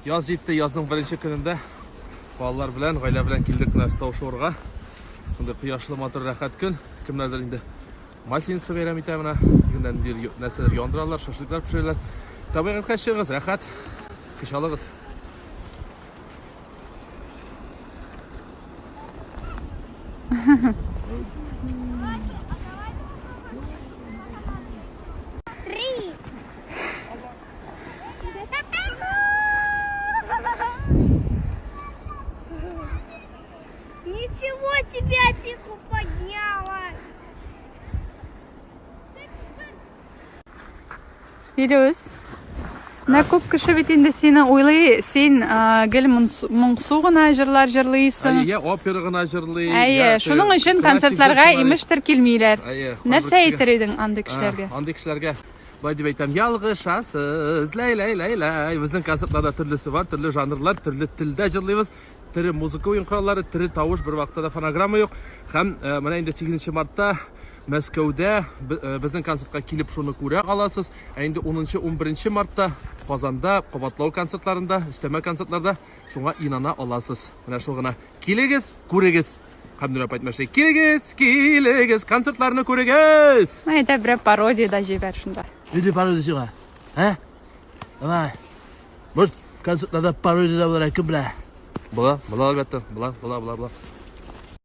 Яз җитте, язның беренче көнендә балалар белән, гаилә белән килдек менә тау шуырга. Шундый кояшлы, матур, рәхәт көн. Кемнәрдер инде Масленица бәйрәм итә менә. Тегендә ниндидер нәрсәләр яндыралар, шашлыклар пешерәләр. Табигатькә чыгыгыз, рәхәт. Көч алыгыз. Три. Ничего себе тихо подняла. Филүс, менә күп кеше бит инде сине уйлый, син гел моңсу гына җырлар җырлыйсың. Әйе, опера гына җырлый. Әйе, шуның өчен концертларга имештер килмиләр. Нәрсә әйтер идең андый кешеләргә? Андый кешеләргә былай дип әйтәм, ялгышасыз, ләй-ләй-ләй-ләй. Безнең концертларда төрлесе бар, төрле жанрлар, төрле телдә җырлыйбыз. Тере музыка уен кораллары, тере тавыш, бер вакытта да фонограмма юк. Һәм э, менә инде 8 мартта Мәскәүдә э, безнең концертка килеп шуны күрә аласыз. Ә инде 10-11 мартта Казанда кабатлау концертларында, өстәмә концертларда шуңа инана аласыз. Менә шул гына. Килегез, күрегез. Хәмдүнә апа әйтмешли, килегез, килегез, концертларны күрегез. Әйдә, берәр пародия да җибәр шунда. Нинди пародия сиңа? Ә? Давай. Может, концертларда пародия да булыр, кем белә? Була, була әлбәттә. Була, була, була, була.